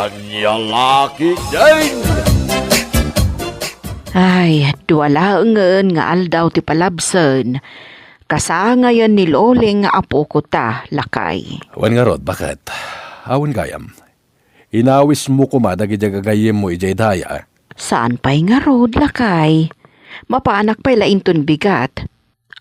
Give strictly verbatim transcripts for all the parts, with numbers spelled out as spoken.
Ania la ketdin? Ay, dua laengen nga aldaw ti palabsen. Kasangayen ni Loling nga apoko ta, lakay. Wen ngarud, baket? Awan gayam. Inawismo koma dagiti gagayyemmo idiay daya. Saan pay ngarud, lakay? Mapanak pay la inton bigat.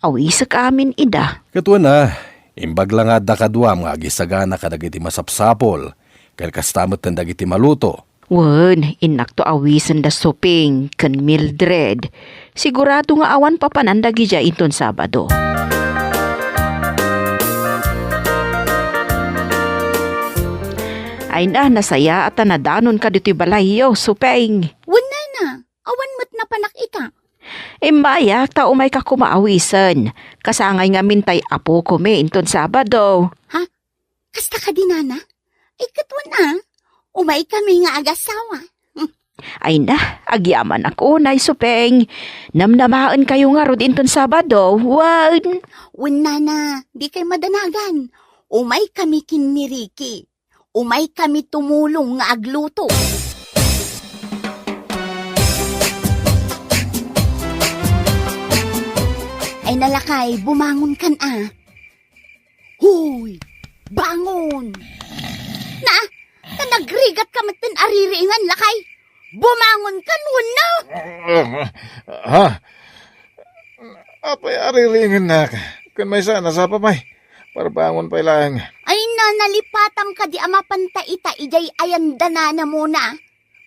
Awisek amin ida. Ket wen a, imbag la nga adda kaduam nga agisagana kadagiti masapsapul, ken kasta metten dagiti maluto. Wen, innakto awisen da Suping ken Mildred. Sigurado nga awan papanan dagidiay inton Sabado. Ay na, nasayaat a nadanonka ditoy balayyo, Suping. Wen, nana, awan met napanak ita. Immayak ta umayka koma awisen. Kasangay ngamin tay apokomi inton Sabado. Ha? Kasta kadi, nana? Ay, ket wen a, umaykami nga agasawa. Ay na, agyamanak unay, Suping. Namnamaenkayo ngarud inton Sabado, wen? Wen, nana, dikay madanagan. Umaykami ken ni Ricky. Umaykami tumulong nga agluto. Ay na, lakay, bumangonkan a. Huy! Bangon! Na, ta nagrigatka metten a ririingan, lakay. Bumangonkan wenno? Ha? Apay a ririingannak? Ken maysa, nasapa pay. Parbangon pay laeng. Ay na, nalipatam kadi a mapanta ita idiay ayan da nanamona.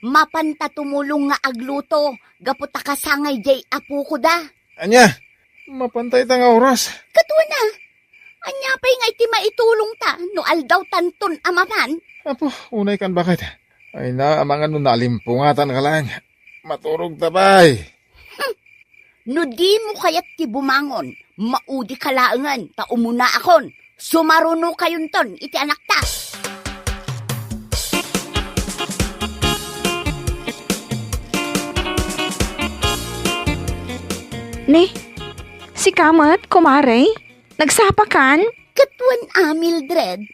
Mapanta tumulong nga agluto gapu ta kasangay diay apoko da. Ania? Mapanta ita nga oras? Ket wen a, ania pay nga iti maitulongta no aldawtanton a mapan? Apo, unaykan, baket. Ay na, amangan no nalimpungatanka laeng. Maturogta pay. Hmm. No dimo kayat ti bumangon, maudika laengen ta umunaakon. Sumarunokayonton iti anakta. Ni, sika met, kumare? Nagsapakan? Ket wen a, Mildred,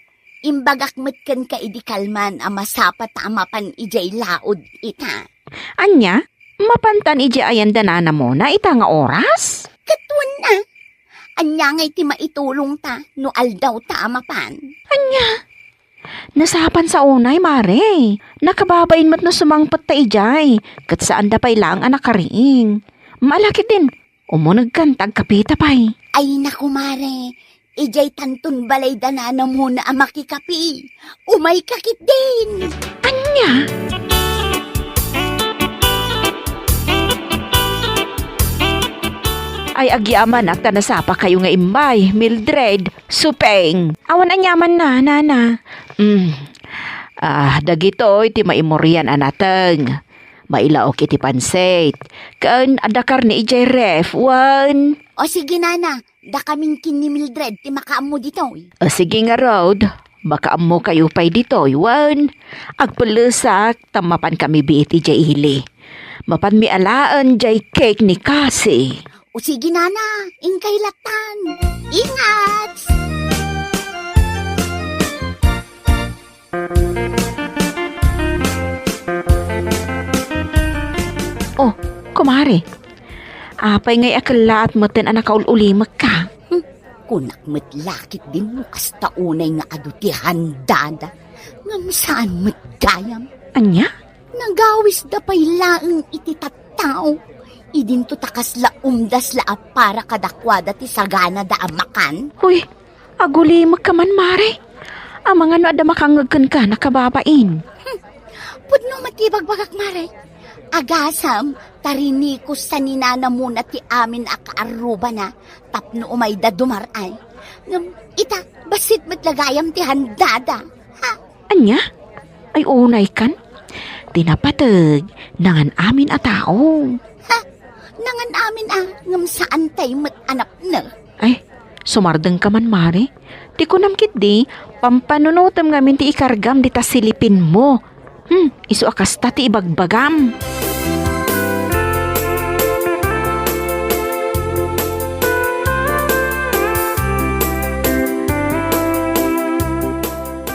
imbagak met kenka idi kalman a masapata a mapan idiay laod ita. Ania? Mapantan idiay ayan da nanamona ita nga oras? Ket wen a, ania ngay ti maitulongta no aldawta a mapan? Ania? Nasapan sa unay, mare. Nakababain met no sumangpetta idiay, ket saanda pay laeng a nakariing. Maalakit din, umunegkan ta agkapita pay. Ay, naku, mare, idiay tanton balay da nanamona a makikapi. Umayka ketdin. Ania? Ay, agyamanak ta nasapakayo nga immay, Mildred, Suping. Awan aniamanna, nana. Mm. Ah, dagitoy ti maimurian a nateng. Mailaok iti pansit. Ken adda karne idiay ref, wen? O sige, nana. Dakamin ken ni Mildred ti makaammo ditoy. O sige ngarud, makaammokayo pay ditoy, wen? Agpellesak ta mapankami biit idiay ili. Mapanmi alaen diay cake ni Cassie. O sige, nana, inkay lattan. Ingat! Oh, kumare, apay ngay a kellaat metten a nakaul-ulimekka? Hmm, kunak met la ketdin no kasta unay nga adu ti handada, ngem saan met gayam. Ania? Nagawisda pay laeng iti tattao. Idinto ta kasla umdas la a para kadakuada ti saganada a makan. Huy, agulimekka man, mare. Amangan no adda makangngeg kenka, nakababain. Hmm. Pudno met ti ibagbagak, mare. Agasam, ta rinikos sa ni nanamona ti amin a kaarrubana tapno umayda dumar-ay. Ngem ita, bassit met la gayam ti handada. Ha? Ania? Ay, unaykan? Ti napateg, nangan-amin a tao. Ha? Nangan-amin a, ngem saantay met a napno. Ay, sumardengka man, mare. Ti kunam ketdi, pampanunotem ngamin ti ikargam dita silipinmo. Hmm, isu a kasta ti ibagbagam.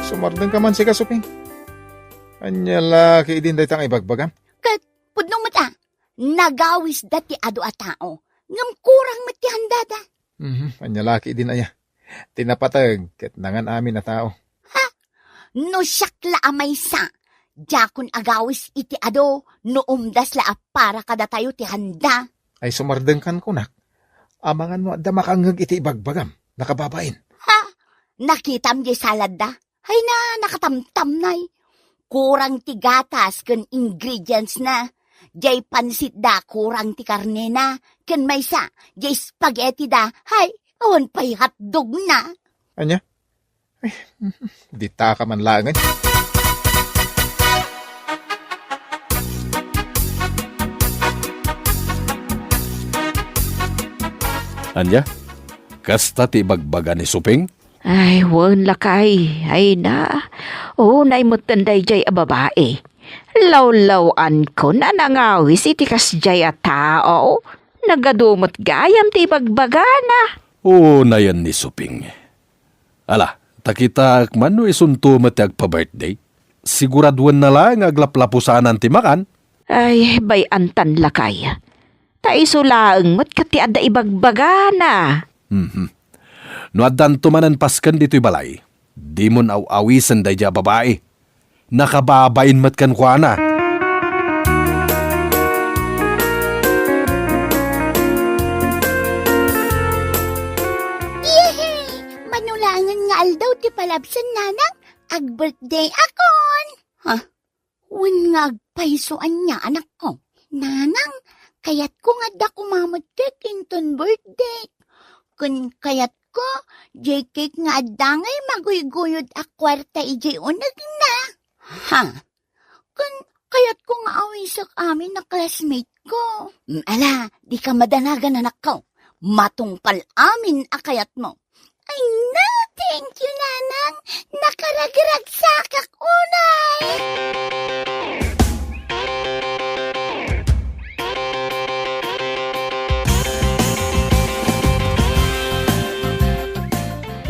Sumardengka man sika, Suping. Ania la ketdin dayta nga ibagbagam? Ket pudno met a, nagawisda ti adu a tao, ngem kurang met ti handada. Mhm, ania la ketdin aya? Ti napateg ket nangan amin a tao. Ha? No siak la a maysa, diakon agawis iti adu no umdas la a para kadatayo ti handa. Ay, sumardengkan kunak. Amangan no adda makangngeg iti ibagbagam, nakababain. Ha? Nakitam diay saladda? Ay na, nakatamtamnay. Kurang ti gatas ken ingredients na. Diay pansitda, kurang ti karnena. Ken maysa, diay spaghetti da. Hay, awan pay hotdog na. Ania? Ay, ditaka man laengen. Ania? Kasta ti ibagbaga ni Suping? Ay, wen, lakay. Ay na. Unay metten daydiay a babai. Lawlaw-ankon a nangawis iti kasdiay a tao. Nagadu met gayam ti ibagbagana. Unayen ni Suping. Ala, ta kitaek man no isunto met ti agpa-birthday. Siguraduenna la nga aglaplapusanan ti makan. Ay, bay-antan, lakay. Ta isu laeng met ket ti adda ibagbagana. Mhm. No addanto manen pasken ditoy balay, dimon aw-awisen daydiay a babai. Nakababain met kenkuana. Yehey! Mano laengen nga aldaw ti palabsen, nanang, ag-birthday akon. Ha? Wen nga agpayso ania, anakko? Nanang, kayatko nga adda koma met cake inton birthday. Ken kayatko, diay cake nga adda ngay maguyguyod a kuarta idiay unegna. Ha? Ken kayatko nga awisek amin a classmate ko. Mm, ala, dika madanagan, anakko. Matungpal amin a kayatmo. Ay na, thank you, Nanang. Nakaragragsakak unay.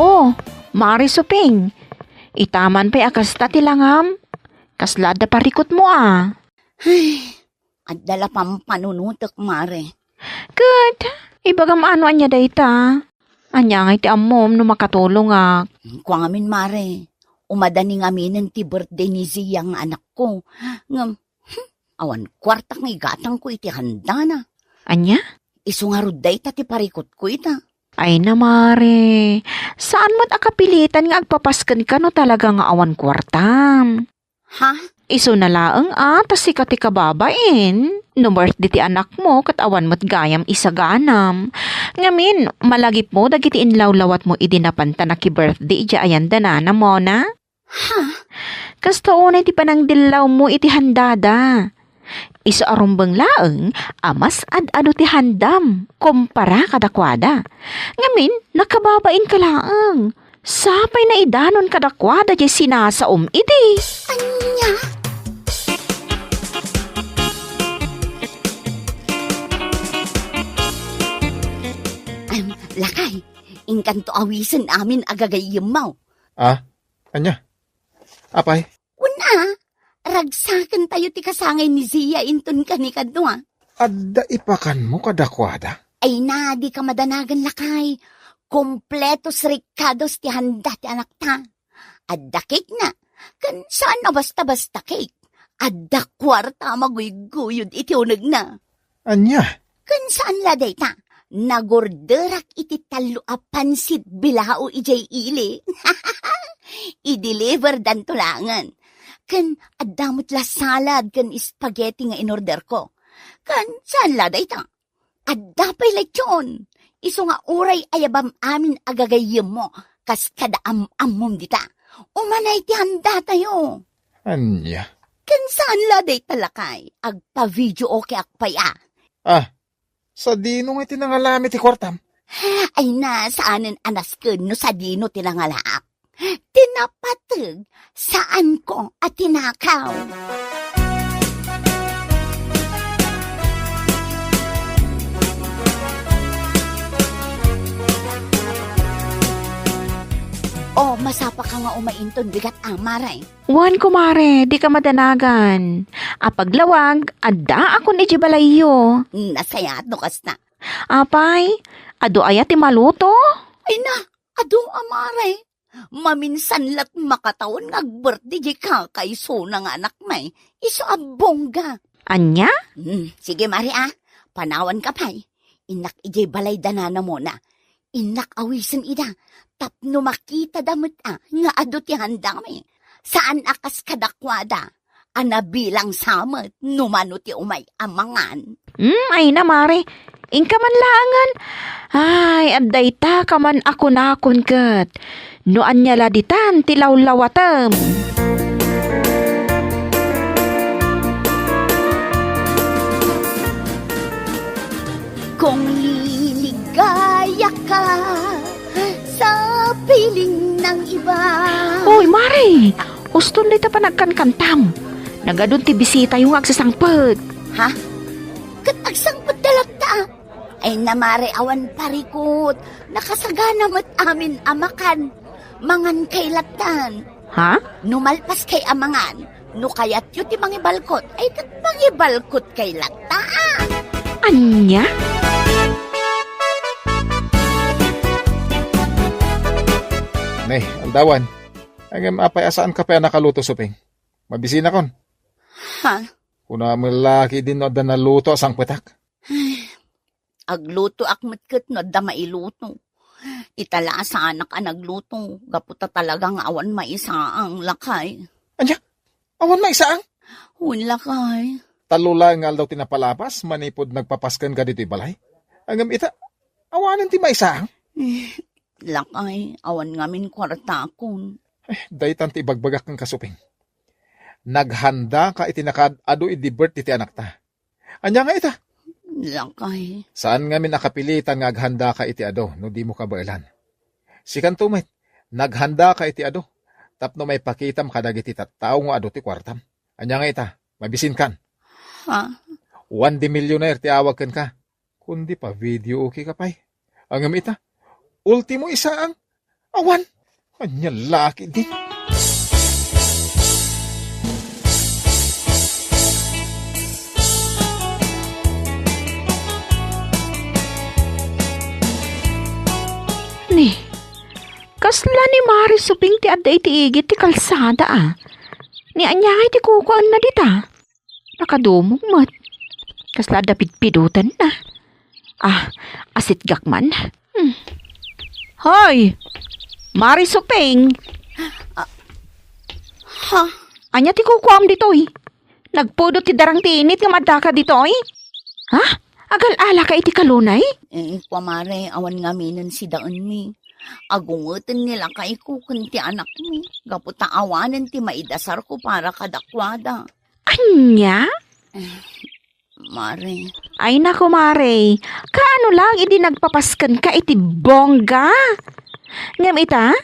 Oh, Mari Suping. Ita man pay a kasta ti langam. Kasla adda parikutmo a. Ay, adda la pampanunotek, Mare. Ket, ibagam ano ania dayta? Ania ngay ti ammom no makatulongak? Kua ngamin, Mare, umadani ngaminen ti birthday ni Zia nga anakko. Ngem, hmm, awan kuartak nga igatangko iti handana. Ania? Isu ngarud dayta ti parikutko ita. Ay na, Mare, saan met a kapilitan nga agpapaskenka no talaga nga awan kuartam. Ha? Isuna laeng a, ta sika ti kababain. No birthday ti anakmo, ket awan met gayam isaganam. Ngamin, malagipmo dagiti inlawlawatmo idi napan ta naki-birthday idiay ayan da nanam, Mona? Ha? Kasta unay ti panangdillawmo iti handada. Isu a rumbeng laeng a mas ad-adu ti handam kumpara kadakuada. Ngamin, nakababainka laeng. Sapay naidanon kadakuada diay sinasaom idi. Ania? Em, lakay, inkanto awisen amin a gagayyemmo. Ah, ania? Apay? Kuna, ragsakentayo ti kasangay ni Zia inton kanikadua. Adda ipakanmo kadakuada? Ay na, dika madanagan, lakay. Kompletos rikados ti handa ti anakta. Adda cake na, ken saan a basta-basta cake. Adda kuarta a maguyguyod iti unegna. Ania? Ken saan la dayta, nagorderak iti tallo a pansit bilao idiay ili. I-deliverdanto laengen. Ken adda met la salad ken spaghetti nga inorderko. Ken saan la dayta, adda pay lechon. Isu nga uray ayabam amin a gagayyemmo, kas kada am-ammom dita. Umanay ti handatayo. Ania? Ken saan la dayta, lakay, agpa-video okay ak pay a. Ah, sadino nga iti nangalami ti kuartam? Ay na, saanen a nasken no sadino ti nangalaak. Ti napateg, saanko a tinakaw. O, masapaka nga umay inton bigat a, mare? Wen, kumare, dika madanagan. Apaglawag, addaakon idiay balayyo. Nasayaat no kasta. Apay, adu aya ti maluto? Ay na, adu a, mare. Maminsan la't makatawen nga agbirthday diay kakaisuna nga anakmi. Isu a bongga. Ania? Hmm, sige, mare, a. Panawanka pay. Innak idiay balay da nanamona. Innak awisen ida. Tapno makitada met a nga adu ti handami. Saan a kas kadakuada a nabilang sa met no mano ti umay a mangan. Hmm, ay na, mare. Inka man laengen. Ay, adda ita ka man a kunakon ket. No ania la ditan ti lawlawatem. Kung liligaya ka sa piling ng iba. Oy, mare! Uston dayta panagkankantam. Nagadun ti bisitayo nga agsasangpet. Ha? Ket agsangpet da latta? Ay na, mare, awan parikut. Nakasagana met amin a makan. Mangan kay lattan. Ha? No malpas kay a mangan, no kayatyo ti mangibalkot, ay ket mangibalkot kay latta. Ania? Ne, aldawan. Ngem apay a saanka pay a nakaluto, Suping? Mabisinakon. Ha? Kuna met la ketdin no adda naluto a sangpetak. Aglutoak met ket no adda mailuto. Ita la a saanak a nagluto, gapu ta talaga nga awan maisaang, lakay. Ania? Awan maisaang? Wen, lakay. Tallo laeng nga aldaw ti napalabas manipud nagpapaskenka ditoy balay. Ngem ita, awanen ti maisaang? Eh, lakay, awan ngamin kuartakon. Eh, daytan ti ibagbagak kenka, Suping. Naghandaka iti nakaad-adu idi birthday ti anakta. Ania nga ita? Lakay. Saan ngamin a kapilitan nga aghandaka iti adu no dimo kabaelan. Sikanto met, naghandaka iti adu tapno maipakitam kadagiti tattao nga adu ti kuartam. Ania nga ita? Mabisinkan? Ha? Juan de Millionaire ti awag kenka. Kundi pa video okay ka pay. Ngem ita, ultimo isaang, awan. Ania la ketdi? Ni, kasla ni Mare Suping ti adda iti igid ti kalsada, a. Ni ania ngay ti kukuaenna dita? Nakadumog met. Kasla adda pidpidotanna. Ah, asitgak man. Hmm. Hoy! Mare Suping! Ah, ha? Ania ti kukuam ditoy? Nagpudot ti darang ti init ngem addaka ditoy? Ha? Agal-alaka iti kalunay? Eh, kua, mare, awan ngaminen sidaenmi. Agungeten ni lakayko ken ti anakmi, gapu ta awanen ti maidasarko para kadakuada. Ania? Eh, mare. Ay, naku, mare. Kaano lang idi nagpapaskenka iti bongga? Ngem ita,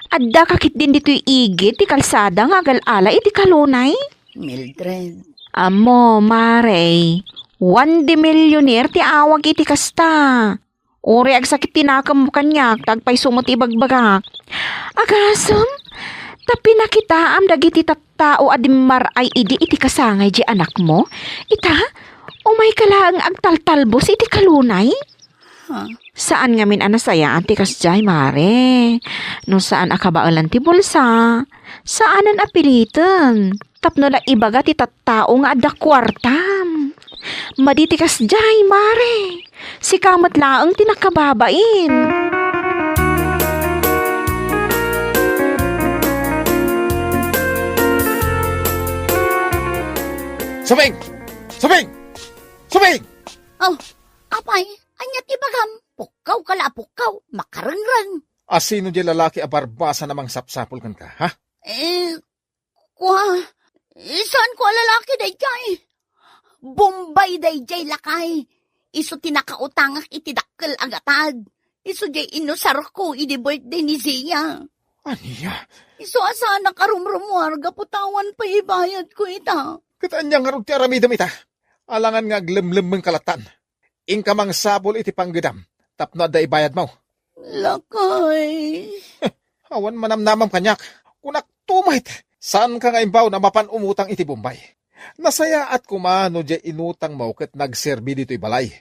addaka ketdin ditoy igid ti kalsada nga agal-ala iti kalunay? Mildred. Ammo, mare, Juan de Millionaire ti awag iti kasta. Uray agsakit ti nakemmo kaniak, ta agpayso met ti ibagbagak. Agasem, ta pinakitaam dagiti tattao a dimmar-ay idi iti kasangay di anakmo. Ita, umayka laeng agtaltalbos iti kalunay. Ha? Saan ngamin a nasayaan ti kasdiay, mare. No saan a kabaelan ti bulsa, saanen a piliten. Tapno la ibaga ti tattao nga adda kuartam. Madi ti kasdiay, mare. Sika met laeng ti nakababain. Suping! Suping! Suping! Oh, apay, ania ti bagam? Pukkawka la a pukkaw, makarengreng. Asino diay lalaki a barbasan a mangsapsapul kenka, ha? Eh, kua, saan ko a lalaki daydiay? Bombay daydiay, lakay. Isu ti nakautangak iti dakkel a gatad. Isu diay inusarko idi birthday ni Zia. Ania? Isu a saanak a rumrumuar gapu ta awan pay ibayadko ita. Ket ania ngarud ti aramidem ita? Alangan nga aglemlemmengka lattan. Inka mangsapul iti panggedam tapno adda ibayadmo. Lakay. Awan manamnamam kaniak. Kunak to met, saanka nga imbaw a mapan umutang iti Bombay. Nasayaat koma no diay inutangmo ket nagserbi ditoy balay.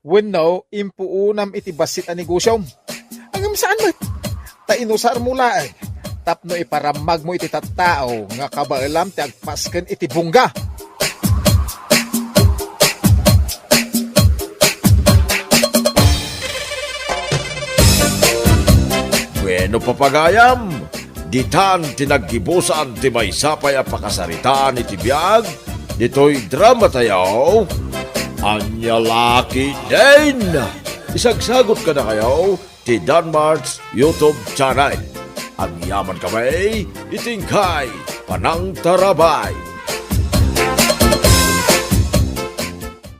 Wenno, impuonam iti bassit a negosiom. Ngem saan met, ta inusarmo laeng tapno iparammagmo iti tattao nga kabaelam ti agpasken iti bungga. Bueno, papagayam, ditan ti naggibusan ti maysa pay a pakasaritaan iti biag ditoy drama tayo. Ania la ketdin! Isagsagot kadakayo ti Danmar's YouTube channel. Agyaman kami iti inkay panangtarabay.